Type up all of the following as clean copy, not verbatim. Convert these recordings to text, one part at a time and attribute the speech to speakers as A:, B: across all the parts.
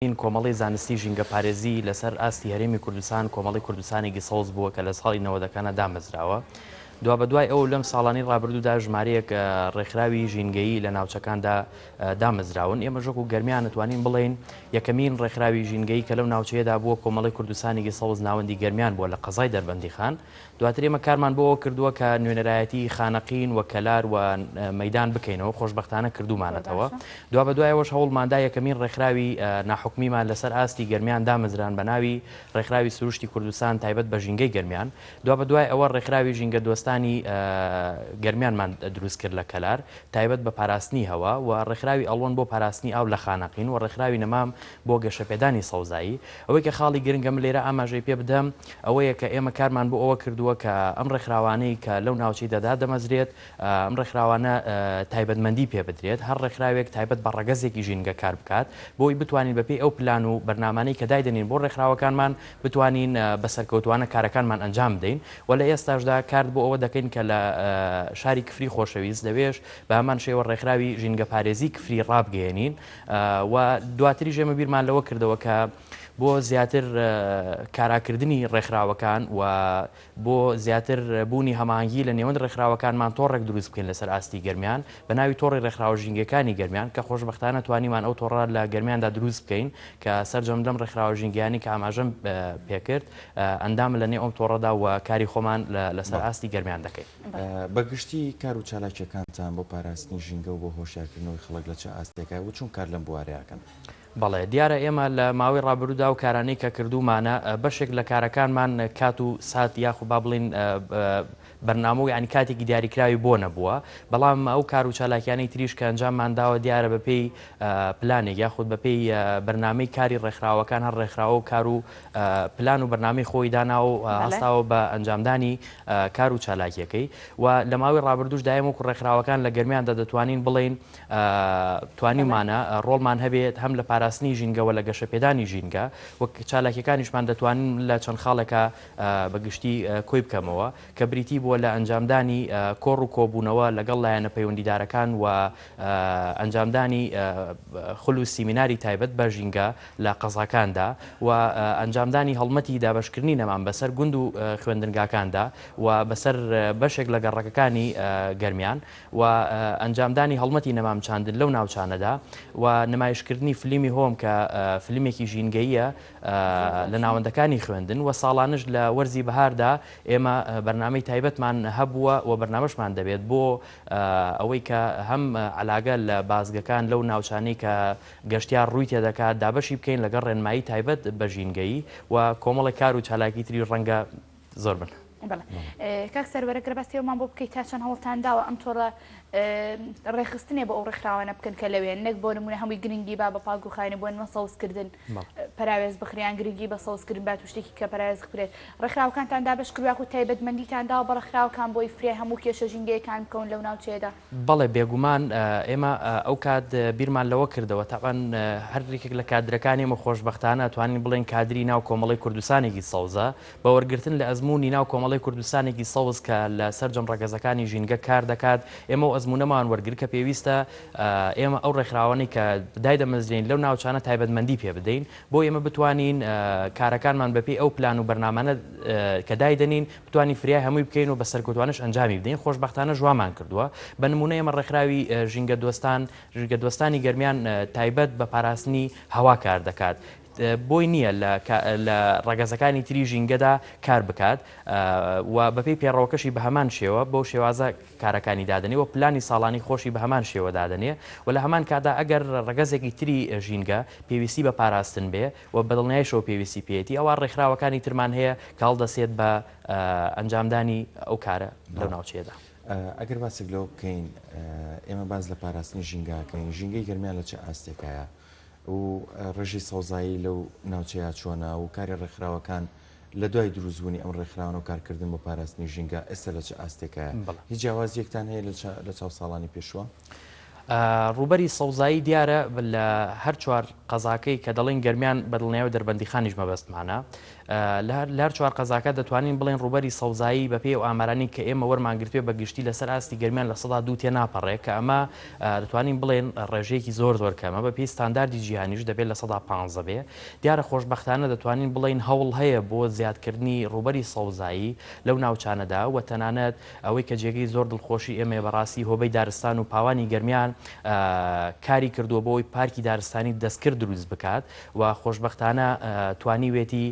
A: کۆمەڵەی زانستی ژینگەپارێزی لەسەر ئاستی هەرێمی کوردستان کۆمەڵەی کوردستانێکی سەوز بووە کە لە ساڵی نەوەدەکانە دامەزراوە. دوابەدوای ئەو لەم ساڵانەی ڕابردوودا ژمارەیەک ڕێکخراوی ژینگەیی لە ناوچەکاندا دامەزراون. ئێمەش وەکو گەرمیان ئەتوانین بڵێین یەکەمین ڕێکخراوی ژینگەیی کە لەو ناوچەیەدا بووە کۆمەڵەی کوردستانێکی سەوز ناوەندی گەرمیان بووە لە قەزای دەربەندیخان. دواتر ئێمە کارمان بۆ ئەوە کردووە کە نوێنەرایەتی خانەقین و کەلار و مەیدان بکەینەوە، خۆشبەختانە کردوومانەتەوە. دوابەدوای ئەوەش هەوڵماندا یەکەمین ڕێکخراوی ناحکومیمان لەسەر ئاستی گەرمیان دامەزران بە ناوی ڕێکخراوی سروشتی کوردستان تایبەت بە ژینگەی گەرمیان. دوابەدوای ئەوە ڕێکخراوی ژینگە دۆستانی گەرمیانمان دروست کرد لە کەلار تایبەت بە پاراستنی هەوا و ڕێکخراوی ئەڵوەن بۆ پاراستنی ئاو لە خانەقین و ڕێکخراوی نەمام بۆ گەشەپێدانی سەوزایی. ئەوەی کە خاڵی گرنگە من لێرە ئاماژەی پێ بدەم ئەوەیە کە ئێمە کارمان بۆ ئەوە کردووە کە ئەم ڕێکخراوانەی کە لەو ناوچەیدا دادەمەزرێت ئەم ڕێکخراوانە تایبەتمەندی پێ بدرێت، هەر ڕێکخراوێک تایبەت بە ڕەگەزێکی ژینگە کار بکات بۆی بتوانین بەپێی ئەو پلان و بەرنامانەی کە دایدەنین بۆ ڕێکخراوەکانمان بتوانین بە سەرکەوتوانە کارەکانمان ئەنجام بدەین و لە ئێستاشدا کارت بۆ ئەوە دەکەین کە لە شاری کفری خۆشەویست لەوێش بە هەمان شێوە ڕێکخراوی ژینگەپارێزی کفری ڕابگەیەنین و دواتریش ئێمە بیرمان لەوە کردەوە کە بۆ زیاتر کاراکردنی ڕێکخراوەکان و بۆ زیاتر بوونی هەماهەنگی لە نێوەند ڕێکخراوەکانمان تۆڕێک دروست بکەین لەسەر ئاستی گەرمیان بە ناوی تۆڕی ڕێکخراوە ژینگەکانی گەرمیان کە خۆشبەختانە توانیمان ئەو تۆڕە لە گەرمیاندا دروست بکەین کە سەرجەم لەم ڕێکخراوە ژینگەیانەی کە ئاماژەم پێکرد ئەندامن لە نێو ئەم تۆڕەدا و کاری خۆمان لەسەر ئاستی گەرمیان دەکەین.
B: بە گشتی کار و چالاکییەکانتان بۆ پاراستنی ژینگە و بۆ هۆشیارکردنەوەی خەڵک لە چ ئاستێکایە و چۆن کار لەم بوارەیا ئەکەن؟
A: بەڵێ، دیارە ئێمە لە ماوەی ڕابردوودا ئەو کارانەی کە کردوومانە، بەشێک لە کارەکانمان کات و سات یاخود با بڵێین بەرنامە و یانی کاتێکی دیاریکراوی بۆ نەبووە، بەڵام ئەو کار و چالاکیانەی تریش کە ئەنجاممان داوە دیارە بەپێی پلانێک یاخود بەپێی بەرنامەی کاری ڕێکخراوەکان هەر ڕێکخراوە و کار و پلان و بەرنامەی خۆی داناوە و هەستاوە بە ئەنجامدانی کار و چالاکیەکەی و لە ماوەی ڕابردووشدا ئێمە وەکو ڕێکخراوەکان لە گەرمیاندا دەتوانین بڵێین توانیومانە ڕۆڵمان هەبێت هەم لە پاراستنی ژینگە و لە گەشەپێدانی ژینگە وەک چالاکیەکانیشمان دەتوانین لە چەند خاڵێکا بە گشتی کۆی بکەمەوە کە بریتی بووە لە ئەنجامدانی کۆڕ و کۆبوونەوە لەگەڵ لایەنە پەیوەندیدارەکان و ئەنجامدانی خول و سیمیناری تایبەت بە ژینگە لە قەزاکاندا و ئەنجامدانی هەڵمەتی دابەشکردنی نەمام بەسەر گوند و خوێندنگاکاندا و بەسەر بەشێک لە گەڕەکەکانی گەرمیان و ئەنجامدانی هەڵمەتی نەمام چاندن لەو ناوچانەدا و نمایشکردنی فلیمی هۆم کە فلیمێکی ژینگەییە لە ناوەندەکانی خوێندن و ساڵانش لە وەرزی بەهاردا ئێمە بەرنامەی تایبەتمان هەبووە و بەرنامەشمان دەبێت بۆ ئەوەی کە هەم عەلاگە لە بازگەکان لەو ناوچانەی کە گەشتیار ڕووی تێدەکات دابەشی بکەین لەگەڵ ڕێنمایی تایبەت بە ژینگەیی و کۆمەڵێک کار و چالاکی تری ڕەنگە زۆر بن.
C: بەڵێ کاک سەروەر گەر باسی ئەومان بۆ بکەیت تا چەند هەوڵتان داوە ئەم تۆڕە ڕێکخستنێ بۆ ئەو ڕێکخراوانە بکەن کە لەوێن نەک بۆ نمونە هەمووی گرنگی با بە پاک و خاوێنی بۆ نمونە سەوزکردن پەراوێز بخریان گرنگی بە سەوزکردن بات و شتێکی کە پەراوێز بخرێت ڕێکخراوەکانتان دابەش کردوە یاخود تایبەتمەندیتان داوە بە ڕێکخراوەکان بۆی فرێ هەموو کێشە ژینگەیەکان بکەون لەو ناوچەیەدا؟
A: بەڵێ بێگومان ئێمە ئەو کات بیرمان لەوە کردەوە تەبعەن هەر یەکێک لە کادرەکانی ئێمە خۆشبەختانە توانین بڵێین کادری ناو کۆمەڵەی کوردستانێکی سەوزە بە وەرگرتن لە ئەزموونی ناو کۆمەڵەی کوردستانێکی سەوز کە لە سەرجەم ڕەگەزەکانی ژینگە کار دەکات ئێمە ئەو ئەزموونەمان وەرگرت کە پێویستە ئێمە ئەو ڕێکخراوانەی کە دایدەمەزرێین لەو ناوچانە تایبەتمەندی پێ بدەین بۆ ئێمە بتوانین کارەکانمان بەپێی ئەو پلان و بەرنامانە کە دایدەنین بتوانین فریای هەمووی بکەین و بە سەرکەوتوانەش ئەنجامی بدەین، خۆشبەختانەش وامان کردووە. بە نموونە ئێمە ڕێکخراوی ژینگەدۆستان، ژینگەدۆستانی گەرمیان تایبەت بە پاراستنی هەوا کار دەکات. بۆی نییە لە لە ڕەگەزەکانی تری ژینگەدا کار بکات و بەپێی پێڕەوەکەشی بە هەمان شێوە بەو شێوازە کارەکانی دادەنێ و پلانی ساڵانی خۆشی بە هەمان شێوە دادەنێ و لە هەمان کاتدا ئەگەر ڕەگەزێکی تری ژینگە پێویستی بە پاراستن بێ و بەدڵنیایشەوە پێویستی پێیەتی ئەوا ڕێکخراوەکانی ترمان هەیە کە هەڵدەسێت بە ئەنجامدانی ئەو کارە لەو ناوچەیەدا.
B: ئەگەر باسێک لەوە بکەین ئێمە باس لە پاراستنی ژینگە ئەکەین، ژینگەی گەرمیان لە چ ئاستێکایە و ڕێژەی سەوزایی لەو ناوچەیە چۆنە و کاری ڕێکخراوەکان لە دوای دروستبوونی ئەم ڕێکخراوانە و کارکردن بۆ پاراستنی ژینگە ئێستا لە چ ئاستێکایە؟ هیچ جیاوازییەکتان هەیە لە چاو ساڵانی پێشووە؟
A: ڕووبەری سەوزایی دیارە لە هەر چوار قەزاکەی کە دەڵێین گەرمیان بە دڵنیایەوە دەربەندیخانیش مەبەستمانە. لە هەر چوار قەزاکە دەتوانین بڵێین ڕووبەری سەوزایی بەپێی ئەو ئامارانەی کە ئێمە وەرمان گرتوێ بە گشتی لەسەر ئاستی گەرمیان 2% تێناپەڕێ کە ئەمە دەتوانین بڵێن ڕێژەیەکی زۆر زۆر کەمە بەپێی ستانداردی جیهانیش دەبێت 15% بێ. دیارە خۆشبەختانە دەتوانین بڵێین هەوڵ هەیە بۆ زیادکردنی ڕووبەری سەوزایی لەو ناوچانەدا و تەنانەت ئەوەی کە جێگەی زۆر دڵخۆشی ئێمەیە بەڕاستی هۆبەی دارستان و پاوانی گەرمیان کاری کردووە بۆ ئەوەی پارکی دارستانی دەستکرد دروست بکات و خۆشبەختانە توانیوێتی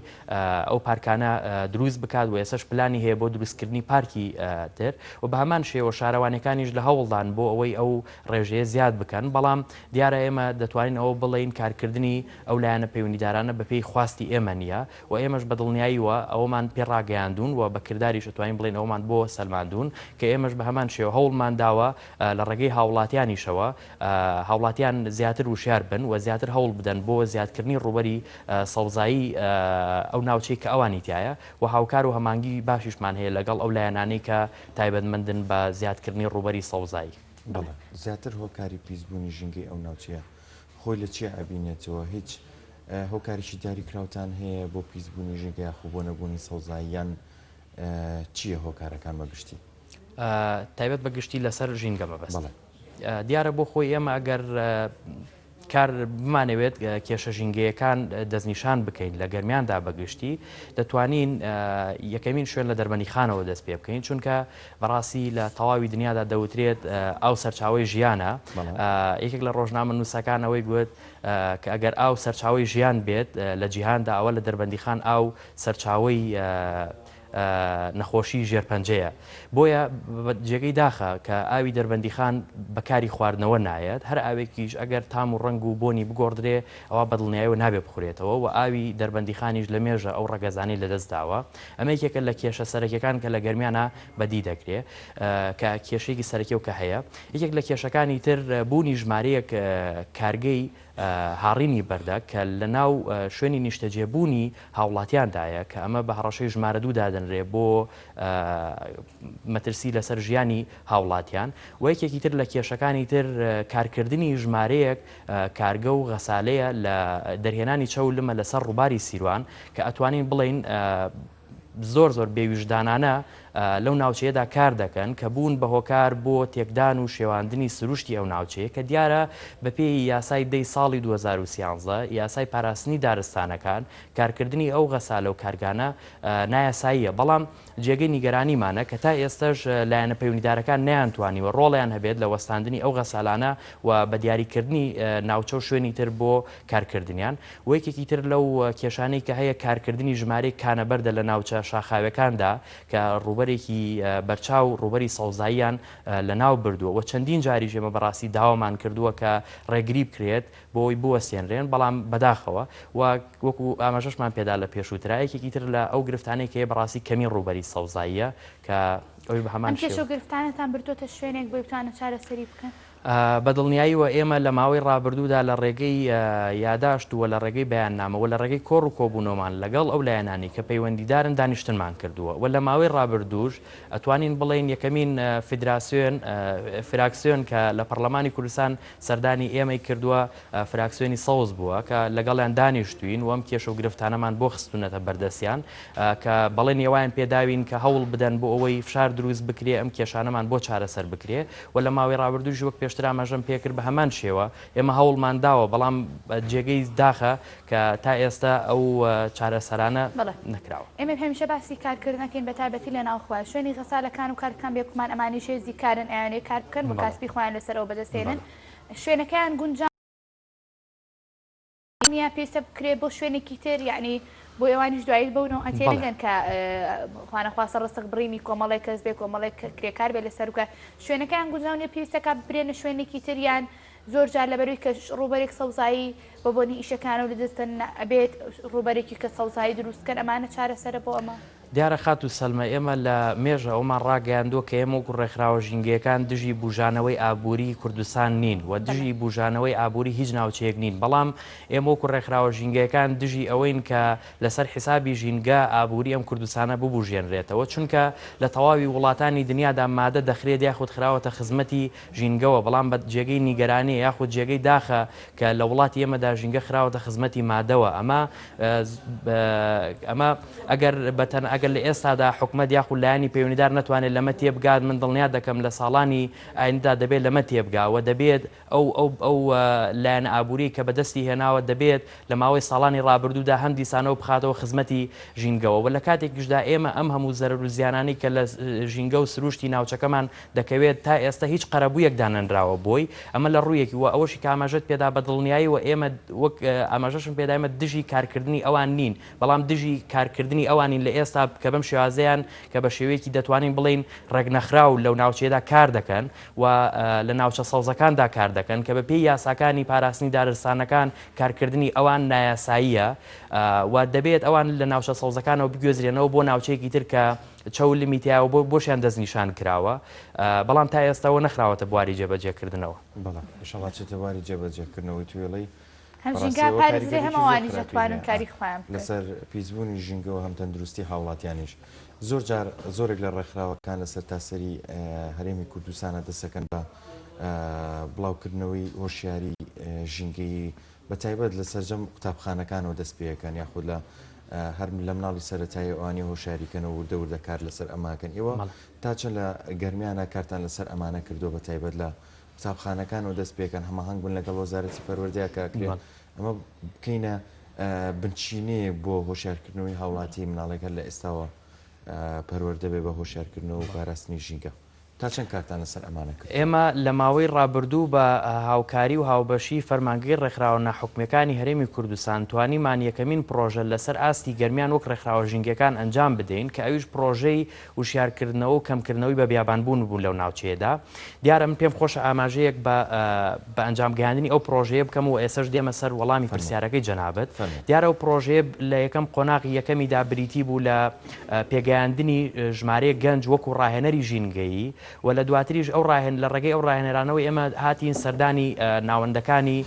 A: ئەو پارکانە دروست بکات و ئێستاش پلانی هەیە بۆ دروستکردنی پارکی تر و بە هەمان شێوە شارەوانیەکانیش لە هەوڵدان بۆ ئەوەی ئەو ڕێژەیە زیاد بکەن بەڵام دیارە ئێمە دەتوانین ئەوە بڵێین کارکردنی ئەو لایەنە پەیوەندیدارانە بەپێی خواستی ئێمە نییە و ئێمەش بە دڵنیاییوە ئەوەمان پێ ڕاگەیاندوون و بە کرداریش ئەتوانین بڵێین ئەوەمان بۆ سەلماندوون کە ئێمەش بە هەمان شێوە هەوڵمان داوە لە ڕێگەی هاوڵاتیانیشەوە هاوڵاتیان زیاتر وشیار بن و زیاتر هەوڵ بدەن بۆ زیادکردنی ڕووبەری سەوزایی ئەو ناوچەی کە ئەوانی تیایە و هاوکار و هەمانگی باشیشمان هەیە لەگەڵ ئەو لایەنانەی کە تایبەتمەندن بە زیادکردنی ڕووبەری سەوزایی.
B: بەڵێ زیاتر هۆکاری پیسبوونی ژینگەی ئەو ناوچەیە خۆی لە چیا ئەبینێتەوە؟ هیچ هۆکارێکی دیاریکراوتان هەیە بۆ پیسبوونی ژینگە یاخو بۆ نەبوونی سەوزایی یان چییە هۆکارەکان بە گشتی؟
A: تایبەت بە گشتی لەسەر ژینگە مەبەست؟ بەڵێ. دیارە بۆ خۆی ئێمە ئەگەر کار بمانەوێت کێشە ژینگەیەکان دەستنیشان بکەین لە گەرمیاندا بە گشتی دەتوانین یەکەمین شوێن لە دەربەندیخانەوە دەست پێ بکەین چونکە بەڕاستی لە تەواوی دنیادا دەوترێت ئاو سەرچاوەی ژیانە یەکێک لە ڕۆژنامە نووسەکان ئەوەی گوت کە ئەگەر ئاو سەرچاوەی ژیان بێت لە جیهاندا ئەوە لە دەربەندیخان ئاو سەرچاوەی نەخۆشی ژێرپەنجەیە. بۆیە جێگەی داخە کە ئاوی دەربەندیخان بە کاری خواردنەوە نایەت، هەر ئاوێکیش ئەگەر تام و ڕەنگ و بۆنی بگۆڕدرێ ئەوا بەدڵنیایەوە نابێ بخورێتەوە و ئاوی دەربەندیخانیش لە مێژە ئەو ڕەگەزانەی لەدەست داوە. ئەمە یەکێکە لە کێشە سەرەکیەکان کە لە گەرمیانا بەدی دەکرێ کە کێشەیەکی سەرەکیە و کە هەیە. یەکێک لە کێشەکانی تر بوونی ژمارەیەک کارگەی هاڕینی بەردە کە لە ناو شوێنی نیشتەجێبوونی هاوڵاتیاندایە کە ئەمە بە هەڕەشەی ژمارە دوو دادەنرێ بۆ مەترسی لەسەر ژیانی هاوڵاتیان و یەکێکی تر لە کێشەکانی تر کارکردنی ژمارەیەک کارگە و غەسالەیە لە دەرهێنانی چەو لمە لەسەر ڕووباری سیروان کە ئەتوانین بڵێین زۆر زۆر بێویژدانانە لەو ناوچەیەدا کار دەکەن کە بوون بە هۆکار بۆ تێکدان و شێواندنی سروشتی ئەو ناوچەیە کە دیارە بەپێی یاسای دەی ساڵی 2013 یاسای پاراستنی دارستانەکان کارکردنی ئەو غەسالە و کارگانە نایاساییە بەڵام جێگەی نیگەرانیمانە کە تا ئێستەش لایەنە پەیوەندیدارەکان نەیانتوانیوە ڕۆڵیان هەبێت لە وەستاندنی ئەو غەسالانە و بە دیاریکردنی ناوچە و شوێنی تر بۆ کارکردنیان و یەکێکی تر لەو کێشانەی کە هەیە کارکردنی ژمارەیەک کانەبەردە لە ناوچە شاخاویەکاندا کە ڕووبەرێکی بەرچاو ڕووبەری سەوزاییان لەناو بردووە و چەندین جاریش ئێمە بەڕاستی داوامان کردووە کە ڕێگری بکرێت بۆ ئەوەی بوەستێنرێن بەڵام بەداخەوە و وەکو ئاماژەشمان پێدا لە پێشووترا یەکێکی تر لە ئەو گرفتانەی کە هەیە بەڕاستی کەمی ڕووبەری سەوزاییە کە ئەویش بە هەمان
C: ئەم کێشە
A: شێوە.
C: و گرفتانەتان بردووەتە شوێنێک بۆی بتوانن چارەسەری بکەن؟
A: بە دڵنیاییوە ئێمە لە ماوەی ڕابردوودا لە ڕێگەی یاداشت و لە ڕێگەی بەیاننامە و لە ڕێگەی کۆڕ و کۆبوونەوەمان لەگەڵ ئەو لایەنانەی کە پەیوەندیدارن دانیشتنمان کردووە و لە ماوەی ڕابردووش ئەتوانین بڵێین یەکەمین فیدراسیۆن فراکسیۆن کە لە پەڕلەمانی کوردستان سەردانی ئێمەی کردووە فراکسیۆنی سەوز بووە کە لەگەڵیان دانیشتوین و ئەم کێشە و گرفتانەمان بۆ خستوونەتە بەردەستیان کە بەڵێنی ئەوەیان پێداوین کە هەوڵ بدەن بۆ ئەوەی فشار دروست بکرێ ئەم کێشانەمان بۆ چارەسەر بکرێ و لە ماوەی ڕابردووش وەک پێشتر ئاماژەم پێکرد بە هەمان شێوە ئێمە هەوڵمان داوە بەڵام جێگەی داخە کە تا ئێستا ئەو چارەسەرانە
C: بەڵێ.
A: نەکراوە.
C: ئێمە هەمیشە باسی کارکردن ئەکەین بە تایبەتی لە ناوخۆ شوێنی غەسالەکان و کارکان بێگومان ئەمانیش هێزی کارن ئەیانەوێ کار بکەن و کاسبی خۆیان لەسەرەوە بەدەست هێنن شوێنەکەیان گونجاو نییە پێویستە بکرێ بۆ شوێنێکی تر یعنی بۆ ئێوانیش دوایی بەو نەوعە تێنەگەن کە خوانەخواستە ڕستق بڕینی کۆمەڵێک کەس بێ کۆمەڵێک کرێکار بێ لەسەر وکە شوێنەکەیان گونجاو نییە پێویستەکە ببرێنە شوێنێکی تر یان زۆر جار لەبەروی کە ڕووبەرێک سەوزایی بە بۆنی ئیشەکانەوە لە دەستن ئەبێت ڕووبەرێکی کە سەوزایی دروست کەن ئەمانە چارەسەرە بۆ ئەمە؟
A: دیارە خاتوو سەلمە ئێمە لە مێژە ئەوەمان ڕاگەیاندووە کە ئێمە وەکو ڕێکخراوە ژینگەیەکان دژی بوژانەوەی ئابووری کوردستان نین و دژی بوژانەوەی ئابووری هیچ ناوچەیەک نین بەڵام ئێمە وەکو ڕێکخراوە ژینگەیەکان دژی ئەوەین کە لەسەر حیسابی ژینگە ئابووری ئەم کوردستانە ببوژێنرێتەوە چونکە لە تەواوی وڵاتانی دنیادا مادە دەخرێت یاخود خراوەتە خزمەتی ژینگەوە بەڵام بە جێگەی نیگەرانیە یاخود جێگەی داخە کە لە وڵاتی ئێمەدا ژینگە خراوەتە خزمەتی مادەوە ئەمە ئەمە ئەگەر بەتەن ئەگەر لە ئێستادا حکومەت یاخود لایەنی پەیوەندیدار نەتوانێت لەمە تێبگات من دڵنیا دەکەم لە ساڵانی ئایندەدا دەبێت لەمە تێبگا و دەبێت ئەو ئەو ئەو لایەنە ئابووریەی کە بەدەستی هێناوە دەبێت لە ماوەی ساڵانی ڕابردوودا هەم دیسانەوە بخاتەوە خزمەتی ژینگەوە و لە کاتێکیشدا ئێمە ئەم هەموو زەرەر و زیانانەی کە لە ژینگە و سروشتی ناوچەکەمان دەکەوێت تا ئێستا هیچ قەرەبوویەک دانەنراوە بۆی ئەمە لە ڕوویەکی و ئەوەشی کە ئاماژەت پێدا بە دڵنیایی و ئێمە وەک ئاماژەشم پێدا ئێمە دژی کارکردنی ئەوان نین بەڵام دژی کارکردنی ئەوانین لە ئێستا کە بەم شێوازەیان کە بە شێوەیەکی دەتوانین بڵێین ڕێکنەخراو لەو ناوچەیەدا کار دەکەن و لە ناوچە سەوزەکاندا کار دەکەن کە بە پێی یاساکانی پاراستنی دارستانەکان کارکردنی ئەوان نایاساییە و دەبێت ئەوان لە ناوچە سەوزەکانەوە بگوێزرێنەوە بۆ ناوچەیەکی تر کە چەو لمی تیایە و بۆشیان دەستنیشان کراوە بەڵام تا ئێستا نەخراوەتە بواری جێبەجێکردنەوە.
B: بەڵێ ئیشەڵا چێتە بواری جێبەجێکردنەوەی توێڵەی
C: هەم ژینگە پارێزرێ هەم ئەوانیش دەتوانن کاری خۆیان بکەن.
B: لەسەر پیسبوونی ژینگە و هەم تەندروستی هاوڵاتیانیش. زۆر جار زۆرێک لە ڕێکخراوەکان لە سەرتاسەری هەرێمی کوردستانا دەستەکەن بە بڵاوکردنەوەی هۆشیاری ژینگەیی بە تایبەت لە سەرجەم قوتابخانەکانەوە دەست پێەکەن یاخود لە هەر لە مناڵی سەرەتایی ئەوانی هۆشیاریکەن و وردە وردە کار لەسەر ئەماکەن ئێوە تا چەند لە گەرمیانە کارتان لەسەر ئەمانە کردووە بە تایبەت لە قوتابخانەکانەوە دەست پێکەن هەماهەنگ بن لەگەڵ وەزارەتی پەروەردەیا کە ئەکرێ ئەمە بکەینە بنچینەیەک بۆ هۆشیارکردنەوەی هاوڵاتی مناڵێک هەر لە ئێستاوە پەروەردە بێ بە هۆشیارکردنەوە و پاراستنی ژینگە. تا چەند کارتان لەسەر ئەمانە کردووە؟
A: ئێمە لە ماوەی ڕابردوو بە هاوکاری و هاوبەشی فەرمانگەی ڕێکخراوە ناحکومییەکانی هەرێمی کوردستان توانیمان یەکەمین پڕۆژە لەسەر ئاستی گەرمیان وەک ڕێکخراوە ژینگەکان ئەنجام بدەین کە ئەویش پڕۆژەی وشیارکردنەوە و کەمکردنەوەی بە بیابانبوون بوون لەو ناوچەیەدا. دیارە من پێم خۆشە ئاماژەیەک بە بە ئەنجام گەیاندنی ئەو پڕۆژەیە بکەم و ئێسەش دێمە سەر وەڵامی پرسیارەکەی جەنابت. دیارە ئەو پڕۆژەیە لە یەکەم قۆناغی یەکەمیدا بریتی بوو لە پێگەیاندنی ژمارەیەک گەنج وەکو ڕاهێنەری ژینگەیی و لە دواتریش ئەو ڕاهێن لە ڕێگەی ئەو ڕاهێنەرانەوە ئێمە هاتین سەردانی ناوەندەکانی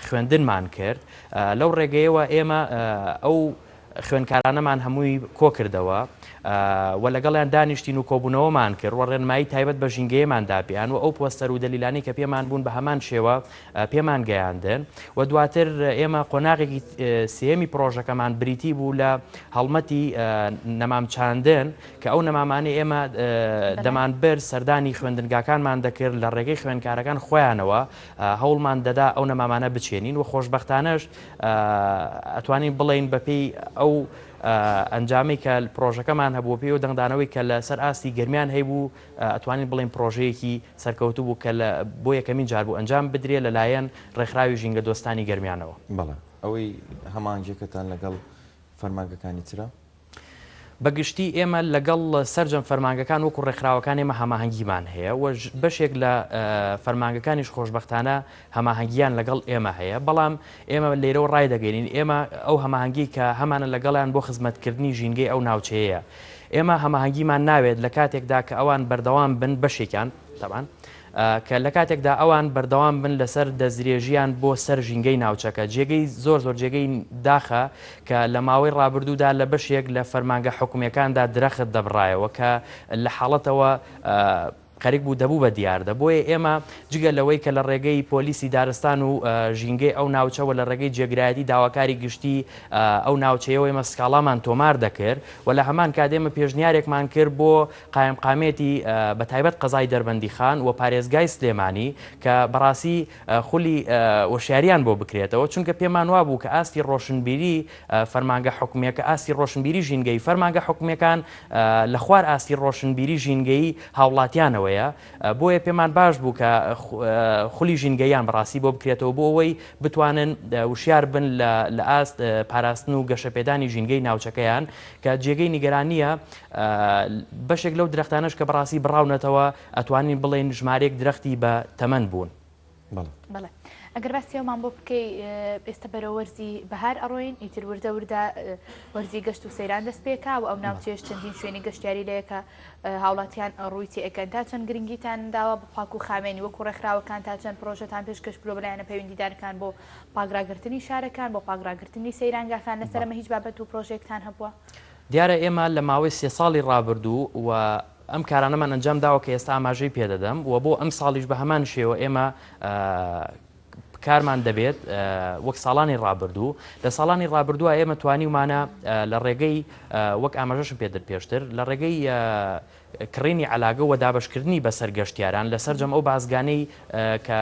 A: خوێندنمان کرد. لەو ڕێگەیەوە ئێمە ئەو خوێندکارانەمان هەمووی کۆکردەوە و لەگەڵیان دانیشتین و کۆبوونەوەمان کرد و ڕێنمایی تایبەت بە ژینگەیەمان دا پێیان و ئەو پۆستەر و دەلیلانەی کە پێمان بوون بە هەمان شێوە پێمان گەیاندن و دواتر ئێمە قۆناغێکی سێیەمی پڕۆژەکەمان بریتی بوو لە هەڵمەتی نەمام چاندن کە ئەو نەمامانەی ئێمە دەمانبرد سەردانی خوێندنگاکانمان دەکرد لە ڕێگەی خوێندکارەکان خۆیانەوە هەوڵمان دەدا ئەو نەمامانە بچێنین و خۆشبەختانەش ئەتوانین بڵێین بەپێی ئەو ئەنجامەی کە پرۆژەکەمان هەبوو پێی و دەنگدانەوەی کە لەسەر ئاستی گەرمیان هەیبوو ئەتوانین بڵێین پرۆژەیەکی سەرکەوتوو بوو کە بۆ یەکەمین جار بوو ئەنجام بدرێ لەلایەن ڕێکخراوی ژینگە دۆستانی گەرمیانەوە.
B: بەڵێ ئەوەی هەماهەنگیەکەتان لەگەڵ فەرمانگەکانی ترە؟
A: بە گشتی ئێمە لەگەڵ سەرجەم فەرمانگەکان وەکو ڕێکخراوەکان ئێمە هەماهەنگیمان هەیە و بەشێک لە فەرمانگەکانیش خۆشبەختانە هەماهەنگیان لەگەڵ ئێمە هەیە بەڵام ئێمە لێرەوە ڕایدەگەینین ئێمە ئەو هەماهەنگی کە هەمانە لەگەڵیان بۆ خزمەتکردنی ژینگەی ئەو ناوچەیەیە ئێمە هەماهەنگیمان ناوێت لە کاتێکدا کە ئەوان بەردەوام بن بەشێکیان تەبان کە لە کاتێکدا ئەوان بەردەوام بن لەسەر دەستدرێژییان بۆ سەر ژینگەی ناوچەکە، جێگەی زۆر زۆر جێگەی داخە کە لە ماوەی ڕابردوودا لە بەشێک لە فەرمانگە حکومییەکاندا درەخت دەبڕایەوە کە لە حاڵەتەوە خەریک بوو دەبوو بە دیاردە. بۆیە ئێمە جگە لەوەی کە لە ڕێگەی پۆلیسی دارستان و ژینگەی ئەو ناوچە و لە ڕێگەی جێگرایەتی داواکاری گشتی ئەو ناوچەیەوە ئێمە سکاڵامان تۆمار دەکرد و لە هەمان کات ئێمە پێشنیارێکمان کرد بۆ قایمقامیەتی بە تایبەت قەزای دەربەندیخان و پارێزگای سلێمانی کە بەڕاستی خولی وشیاریان بۆ بکرێتەوە چونکە پێمان وابوو کە ئاستی ڕۆشنبیری فەرمانگە حکومیەکە ئاستی ڕۆشنبیری ژینگەی فەرمانگە حکومیەکان لە خوار ئاستی ڕۆشنبیری ژینگەیی هاوڵاتیانەوەیە بۆیە پێمان باش بوو کە خولی ژینگەیان بەڕاستی بۆ بکرێتەوە بۆ ئەوەی بتوانن وشیار بن لە ئاست پاراستن و گەشەپێدانی ژینگەی ناوچەکەیان کە جێگەی نیگەرانییە، بەشێک لەو درەختانەش کە بەڕاستی بڕاونەتەوە ئەتوانین بڵێین ژمارەیەک درەختی بە تەمەن بوون.
B: بەڵێ.
C: بەڵێ. ئەگەر باسی ئەومان بۆ بکەی ئێستا بەرەو وەرزی بەهار ئەڕۆین ئیتر وردە وردە وەرزی گەشت و سەیران دەست پێکا و ئەو ناوچەیەش چەندین شوێنی گەشتیاری لەیە کە هاوڵاتیان ڕووی تێ ئەکەن تا چەند گرنگیتان داوە بە پاک و خاوێنی وەکو ڕێکخراوەکان تا چەند پرۆژەتان پێشکەش کردووە بە لایەنە پەیوەندیدارەکان بۆ پاکڕاگرتنی شارەکان بۆ پاکڕاگرتنی سەیرانگاکان لەسەر ئەمە هیچ بابەت و پرۆژەیەکتان هەبووە؟
A: دیارە ئێمە لە ماوەی سێ ساڵی ڕابردوو و ئەم کارانەمان ئەنجام داوە کە ئێستا ئاماژەی پێدەدەم و بۆ ئەم ساڵیش بە هەمان شێوە ئێمە کارمان دەبێت وەک ساڵانی ڕابردوو لە ساڵانی ڕابردووە ئێمە توانیومانە لە ڕێگەی وەک ئاماژەشم پێدر پێشتر لە ڕێگەی کڕینی عەلاگە و دابەشکردنی بەسەر گەشتیاران لە سەرجەم ئەو بازگانەی کە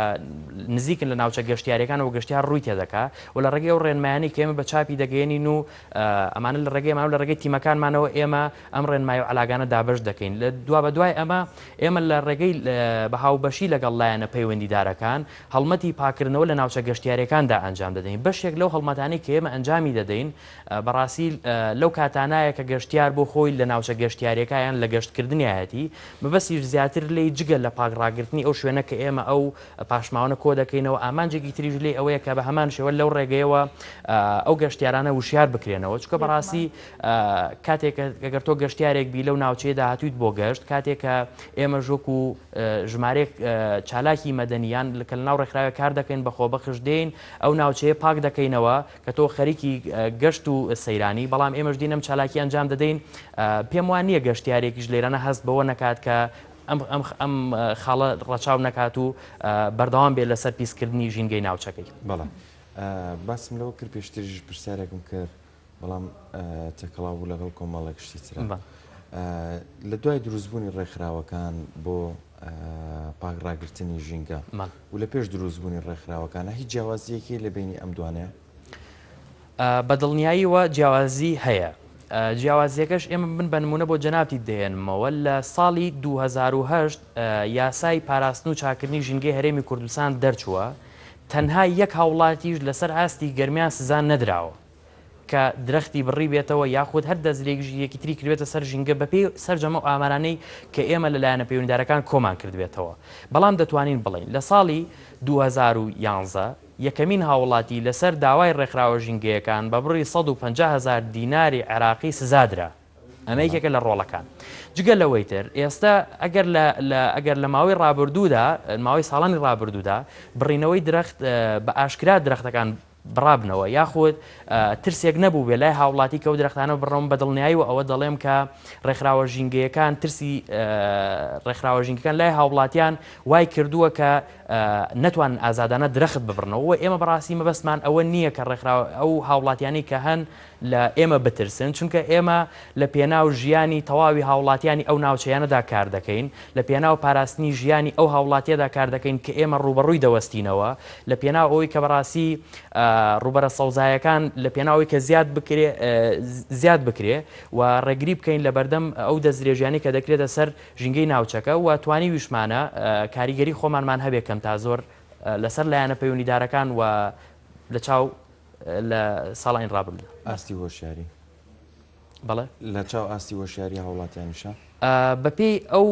A: نزیکن لە ناوچە گەشتیاریەکانەوە گەشتیار ڕووی تێدەکا و لە ڕێگەی ئەو ڕێنمایانەی کە ئێمە بە چاپی دەگەیەنین و ئەمانە لە ڕێگەی ئەمانە لە ڕێگەی تیمەکانمانەوە ئێمە ئەم ڕێنمایی و عەلاگانە دابەش دەکەین لە دوابەدوای ئەمە ئێمە لە ڕێگەی بە هاوبەشی لەگەڵ لایەنە پەیوەندیدارەکان هەڵمەتی پاکردنەوە لە ناوچە گەشتیاریەکاندا ئەنجام دەدەین بەشێک لەو هەڵمەتانەی کە ئێمە ئەنجامی دەدەین بەڕاستی لەو کاتانایە کە گەشتیار بۆ خۆی لە ناوچە گەشتیاریەکە یان لە گەشتکردنیایەتی، مەبەستیش زیاتر لێی جگە لە پاک ڕاگرتنی ئەو شوێنە کە ئێمە ئەو پاشماوانە کۆ دەکەینەوە، ئامانجێکی تریش لێی ئەوەیە کە بە هەمان شێوە لەو ڕێگەیەوە ئەو گەشتیارانە وشیار بکرێنەوە، چونکە بەڕاستی کاتێک ئەگەر تۆ گەشتیارێک بی لەو ناوچەیە داهاتوویت بۆ گەشت، کاتێک کە ئێمەش وەکو ژمارەیەک چالاکی مەدەنی یان کە لەناو ڕێکخراوێک کار دەکەین بە خۆبەخش دێین ئەو ناوچەیە پاک دەکەینەوە، کە تۆ خەریکی گەشت و سەیرانی، بەڵام ئێمەش دین ئەم چالاکیە ئەنجام دەدەین، پێم وا نییە گەشتیارێکیش لێرانە هەست بەوە نەکات کە ئەم ئەم ئەم خاڵە ڕەچاو نەکات و بەردەوام بێت لەسەر پیسکردنی ژینگەی ناوچەکەی.
B: بەڵێ باسم لەوە کرد پێشتریش پرسیارێکم کرد بەڵام تێکەڵاو بوو لەگەڵ کۆمەڵێک شتی ترا. لە دوای دروستبوونی ڕێکخراوەکان بۆ پاک ڕاگرتنی ژینگە و لە پێش دروستبوونی ڕێکخراوەکانە هیچ جیاوازییەک هەیە لە بەینی ئەم دوانەیە؟
A: بە دڵنیاییەوە جیاوازی هەیە. جیاوازییەکەش ئێمە من بە نموونە بۆ جەنابتی دەهێنمەوە لە ساڵی 2008 یاسای پاراستن و چاکردنی ژینگەی هەرێمی کوردستان دەرچووە تەنها یەک هاوڵاتیش لەسەر ئاستی گەرمیان سزا نەدراوە. کە درەختی بڕیبێتەوە یاخود هەر دەستدرێژییەکی تری کردبێتە سەر ژینگە بەپێی سەرجەم ئەو ئامارانەی کە ئێمە لە لایەنە پەیوەندیدارەکان کۆمان کردبێتەوە. بەڵام دەتوانین بڵێین لە ساڵی 2011 یەکەمین هاوڵاتی لەسەر داوای ڕێکخراوە ژینگەیەکان بە بڕی 150 هەزار دیناری عێراقی سزادرا. ئەمە یەکێکە لە ڕۆڵەکان. جگە لەوەی تر ئێستا ئەگەر لە لە ئەگەر لە ماوەی ڕابردوودا ماوەی ساڵانی ڕابردوودا بڕینەوەی درەخت بە ئاشکرا درەختەکان بڕابنەوە یاخود ترسێک نەبووبێ لای هاوڵاتی کە ئەو درەختانە بڕن بە دڵنیاییەوە ئەوە دەڵێم کە ڕێکخراوە ژینگەیەکان ترسی ڕێکخراوە ژینگەکان لای هاوڵاتیان وای کردووە کە نەتوانن ئازادانە درەخت ببڕنەوە و ئێمە بەڕاستی مەبەستمان ئەوە نییە کە ڕێکخراوە ئەو هاوڵاتیانی کە هەن لە ئێمە بترسن، چونکە ئێمە لە پێناو ژیانی تەواوی هاوڵاتیانی ئەو ناوچەیانەدا کار دەکەین، لە پێناو پاراستنی ژیانی ئەو هاوڵاتیەدا کار دەکەین کە ئێمە ڕووبەڕووی دەوەستینەوە، لە پێناو ئەوەی کە بەڕاستی ڕووبەرە سەوزایەکان لە پێناو ئەوەی کە زیاد بکرێ زیاد بکرێ و ڕێگری بکەین لە بەردەم ئەو دەستدرێژیانەی کە دەکرێتە سەر ژینگەی ناوچەکە و توانیویشمانە کاریگەری خۆمانمان هەبێ کەم تا زۆر لەسەر لایەنە پەیوەندیدارەکان و لە چاو لە ساڵانی ڕابردوو.
B: ئاستی هۆشیاری؟
A: بەڵێ.
B: لە چاو ئاستی هۆشیاری هاوڵاتیانیشە؟
A: بەپێی ئەو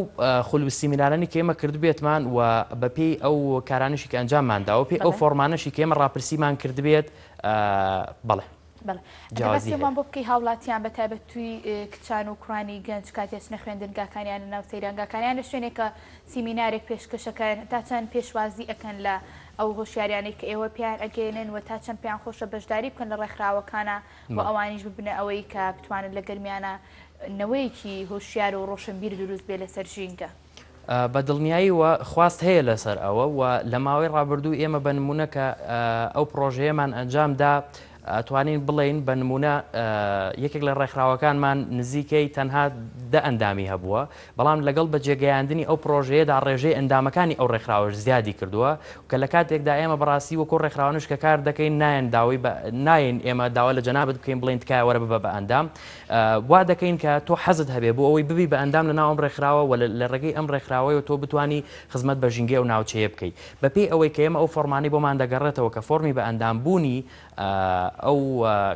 A: خول و سیمینارانەی کە ئێمە کردبێتمان و بەپێی ئەو کارانەشی کە ئەنجاممان داوە پێی ئەو فۆرمانەشی کە ئێمە ڕاپرسیمان کردبێت بەڵێ.
C: بەڵێ ئەگەر باسی ئەوەمان بۆ بکەی هاوڵاتیان بە تایبەت توی کچان و کوڕانی گەنج کاتێ ئەچنە خوێندنگاکانیان لە ناو سەیرانگاکانیان لە شوێنێک کە سیمینارێک پێشکەشەکەن تا چەند پێشوازی ئەکەن لە ئەو هۆشیاریانەی کە ئێوە پێیان ئەگەیەنن و تا چەند پێیان خۆشە بەشداری بکەن لە ڕێکخراوەکانا و ئەوانیش ببنە ئەوەی کە بتوانن لە گەرمیانا نەوەیەکی هۆشیار و ڕۆشنبیر دروست بێ لەسەر ژینگە.
A: بە دڵنیاییەوە خواست هەیە لەسەر ئەوە و لە ماوەی ڕابردوو ئێمە بە نموونە کە ئەو پڕۆژەیەمان ئەنجام دا ئەتوانین بڵێین بە نموونە یەکێک لە ڕێکخراوەکانمان نزیکەی تەنها دە ئەندامی هەبووە، بەڵام لەگەڵ بەجێگەیاندنی ئەو پڕۆژەیەدا ڕێژەی ئەندامەکانی ئەو ڕێکخراوەش زیادی کردووە کە لە کاتێکدا ئێمە بەڕاستی وەکو ڕێکخراوانەش کە کار دەکەین نایەن داوای بە نایەین ئێمە داوا لە جەنابت بکەین بڵێین تکایە وەرە ببە بە ئەندام وا دەکەین کە تۆ حەزت هەبێ بۆ ئەوەی ببی بە ئەندام لەناو ئەم ڕێکخراوە و لە ڕێگەی ئەم ڕێکخراوەیەوە تۆ بتوانی خزمەت بە ژینگەی ئەو ناوچەیە بکەی بەپێی ئەوەی کە ئێمە ئەو فۆڕمانەی بۆمان دەگەڕێتەوە کە فۆڕمی بە ئەندام بوونی ئەو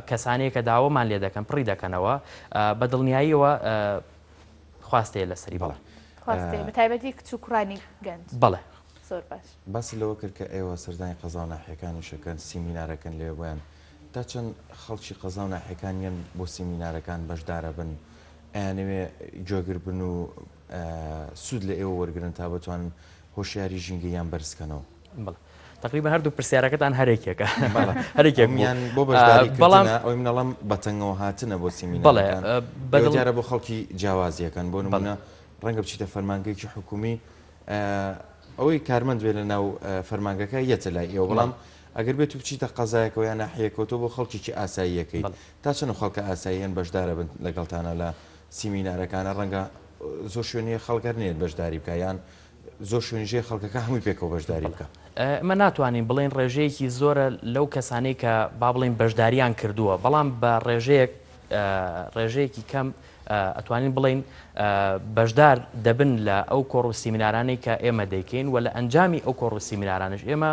A: کەسانەیە کە داوامان لێ دەکەن پڕی دەکەنەوە بە دڵنیاییەوە خواست هەیە لەسەری بەڵێ.
C: خواست هەیە بە تایبەتی کچ و کوڕانی گەنج.
A: بەڵێ.
C: زۆر باش.
B: باست لەوە کرد کە ئێوە سەردانی قەزا و ناحیەکانیش ئەکەن، سیمینار ئەکەن لەوێ بۆیان، تا چەند خەڵکی قەزا و ناحیەکان یەن بۆ سیمینارەکان بەشدارەبن، ئەیانەوێ گوێگر بن و سوود لە ئێوە وەرگرن تا بتوانن هۆشیاری ژینگەییان بەرز کەنەوە؟
A: بەڵێ تەقریبا هەردوو پرسیارەکەتان هەرێکێکە
B: بەڵێ
A: هەرێکێک بوو.
B: ئەمیان بۆ بەشداری
A: بەڵام
B: کردنە ئەوەی من ئەڵێم بەتەنگەوە هاتنە بۆ
A: بەڵێ
B: سیمینارەکان
A: بە
B: ئێوە
A: دڵ
B: دیارە بۆ خەڵکی جیاوازیەکەن بۆ
A: بەڵێ
B: نموونە ڕەنگە بچیتە فەرمانگەیەکی حکومی ئەوەی کارمەند بێ لە ناو فەرمانگەکە یەتە لای ئێوە بەڵام ئەگەر بێت و بچیتە قەزایەکەوە یان ناحیەکەوە تۆ بۆ خەڵکێکی ئاساییەکەی تا چەند خەڵکە ئاساییان بەشدارە بن لەگەڵتانە لە سیمینارەکانە ڕەنگە زۆر شوێنی خەڵک هەر نێت بەشداری بکە یان زۆر شوێنی ژێ خەڵکەکە هەمووی پێکەوە بەشداری بکە.
A: ئێمە ناتوانین بڵێین ڕێژەیەکی زۆرە لەو کەسانەی کە با بڵێین بەشداریان کردووە بەڵام بە ڕێژەیەک ڕێژەیەکی کەم ئەتوانین بڵێین بەشدار دەبن لە ئەو کۆڕ و سیمینارانەی کە ئێمە دەیکەین و لە ئەنجامی ئەو کۆڕ و سیمینارانەش ئێمە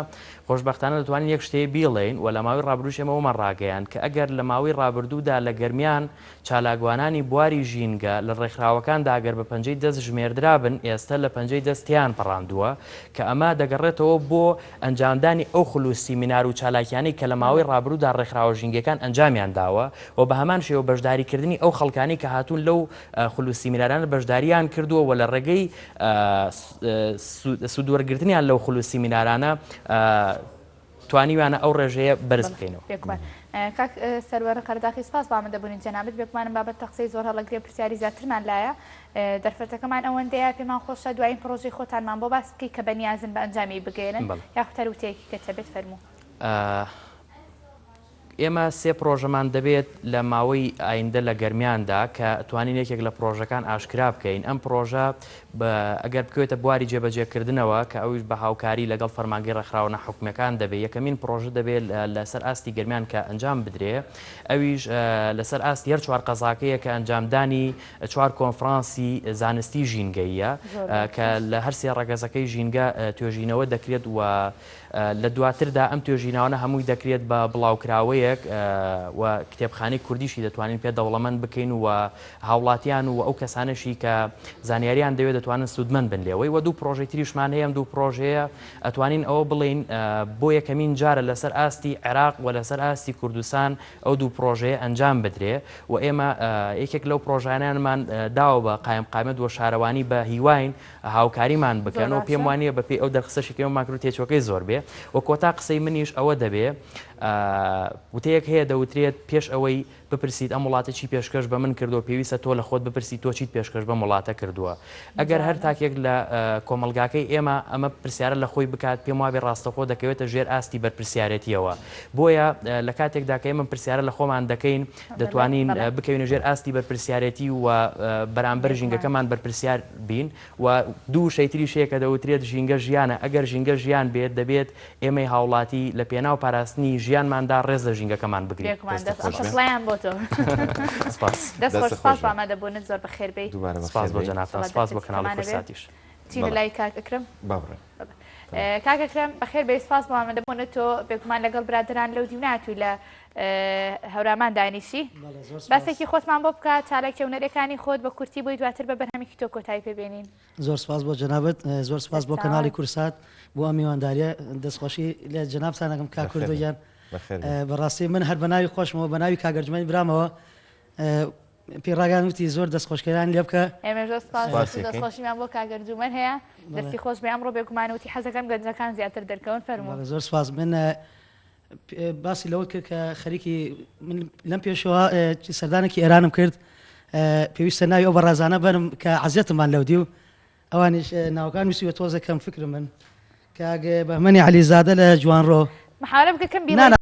A: خۆشبەختانە دەتوانین یەک شتێ بیڵێین و لە ماوەی ڕابردووش ئێمە ئەومان ڕاگەیاند کە ئەگەر لە ماوەی ڕابردوودا لە گەرمیان چالاکوانانی بواری ژینگە لە ڕێکخراوەکاندا گەر بە پەنجەی دەست ژمێردرابن ئێستە لە پەنجەی دەست تێیان پەڕاندووە کە ئەمە دەگەڕێتەوە بۆ ئەنجامدانی ئەو خول و سیمینار و چالاکیانەی کە لە ماوەی ڕابردوودا ڕێکخراوە ژینگەکان ئەنجامیان داوە و بە هەمان شێوە بەشداریکردنی ئەو خەڵکانەی کە هاتوون لەو خول و سیمینارانە بەشداریان کردووە و لە ڕێگەی سوودوەرگرتنیان لەو خول و سیمینارانە توانیویانە ئەو ڕێژەیە بەرز بکەینەوە.
C: بێگومان کاک سەروەر قەرەداخی سپاس بۆ ئامادەبوونی جەنابت، بێگومانم بابەتە قسەی زۆر هەڵەگرێ پرسیاری زیاترمان لایە، دەرفەتەکەمان ئەوەندەیە پێمان خۆشە دوایین پڕۆژەی خۆتانمان بۆ باس بکەی کە بەنیازن بە ئەنجامی بگەیەنن یاخود هەر وتەیەکی کەت هەبێت فەرموو.
A: ئێمە سێ پڕۆژەمان دەبێت لە ماوەی ئایندە لە گەرمیاندا کە توانین یەکێک لە پڕۆژەکان ئاشکرا بکەین، ئەم پڕۆژە ئەگەر بکەوێتە بواری جێبەجێکردنەوە کە ئەویش بە هاوکاری لەگەڵ فەرمانگەی ڕێکخراوە ناحکومییەکان دەبێت، یەکەمین پڕۆژە دەبێت لەسەر ئاستی گەرمیان کە ئەنجام بدرێ ئەویش لەسەر ئاستی هەر چوار قەزاکەیە کە ئەنجامدانی چوار کۆنفرانسی زانستی ژینگەییە کە لە هەرسێ ڕەگەزەکەی ژینگە توێژینەوە دەکرێت و لە دواتردا ئەم توێژینەوانە هەمووی دەکرێت بە بڵاوکراوەیەک و کتێبخانەی کوردیشی دەتوانین پێ دەوڵەمەند بکەین و هاوڵاتیان و ئەو کەسانەشی کە زانیاریان دەوێت دەتوانن سوودمەند بن لێوەی و دوو پرۆژەی تریشمان هەیە ئەم دوو پرۆژەیە ئەتوانین ئەوە بڵێین بۆ یەکەمین جارە لەسەر ئاستی عێراق و لەسەر ئاستی کوردستان ئەو دوو پرۆژەیە ئەنجام بدرێ و ئێمە یەکێک لەو پرۆژانیانمان داوە بە قایمقامیەت و شارەوانی بە هیواین هاوکاریمان بکەن و پێم وانییە بەپێی ئەو دەرخستەشی کە ئێمەمان کرد تێچووەکەی زۆر بێ و کۆتا قسەی منیش ئەوە دەبێ وتەیەک هەیە دەوترێت پێش ئەوەی بپرسیت ئەم وڵاتە چی پێشکەش بە من کردووە پێویستە تۆ لە خۆت بپرسی تۆ چیت پێشکەش بەم وڵاتە کردووە ئەگەر هەر تاکێک لە کۆمەڵگاکەی ئێمە ئەمە پرسیارە لە خۆی بکات پێم وابێ ڕاستەخۆ دەکەوێتە ژێر ئاستی بەرپرسیارەتیەوە بۆیە لە کاتێکدا کە ئێمە پرسیارە لە خۆمان دەکەین دەتوانین بکەوینە ژێر ئاستی بەرپرسیارێتی و بەرامبەر ژینگەکەمان بەرپرسیار بین و دوو وشەی تریش هەیە کە دەوترێت ژینگە ژیانە، ئەگەر ژینگە ژیان بێت دەبێت ئێمەی هاوڵاتی لە پێناو پاراستنی ژیانماندا ڕێز لە ژینگەکەمان بگرین.
C: بێگومان دەست خۆش ئەم بۆ تۆ.
A: سپاس.
C: دەست خۆش سپاس بۆ ئامادەبوونت زۆر بەخێر بێی.
B: دووبارە بەخێر
A: سپاس بۆ
B: بێی.
A: جەنابتان سپاس بۆ کەناڵی کوردساتیش.
C: بچینە لای کاک ئەکرەم.
B: با بڕۆین.
C: کاک ئەکرەم بەخێر بێی سپاس بۆ ئامادەبوونت تۆ بێگومان لەگەڵ برادەران لەو دیو ناتووی لە هەورامان دانیشی باسێکی خۆتمان بۆ بکە چالاکیە هونەریەکانی خۆت بە کورتی بۆی دواتر بە بەرهەمێکی تۆ کۆتایی پێ بێنین.
D: زۆر سپاس بۆ جەنابت زۆر سپاس بۆ کەناڵی کورسات بۆ ئەم میوانداریە دەستخۆشی لە جەنابتان ئەکەم کاک کوردۆ گیان بەڕاستی من هەر بە ناوی خۆشمەوە بە ناوی کاک ئەرجومەنی برامەوە پێی ڕاگەیاند وتی زۆر دەستخۆشکەران لێ بکە.
C: ئێمەش زۆر سپاس و دەستخۆشیمان بۆ کاک ئەرجومەن هەیە دەستی خۆش بێ ئەمڕۆ بێگومان وتی حەزەکەم گەنجەکان زیاتر دەرکەون فەرموو.
D: زۆر سپاس من باسی لەوە کرد کە خەریکی من لەم پێشەوە سەردانێکی ئێرانم کرد پێویستە ناوی ئەو بەڕازانە بەرم کە عەزیەتمان لەو دیو ئەوانیش ناوەکان نووسیوە تۆزە کەم فکرم من کاک بەهمەنی عەلیزادە لە جوانڕۆ
C: محاولە بکە کەم بیڵێی.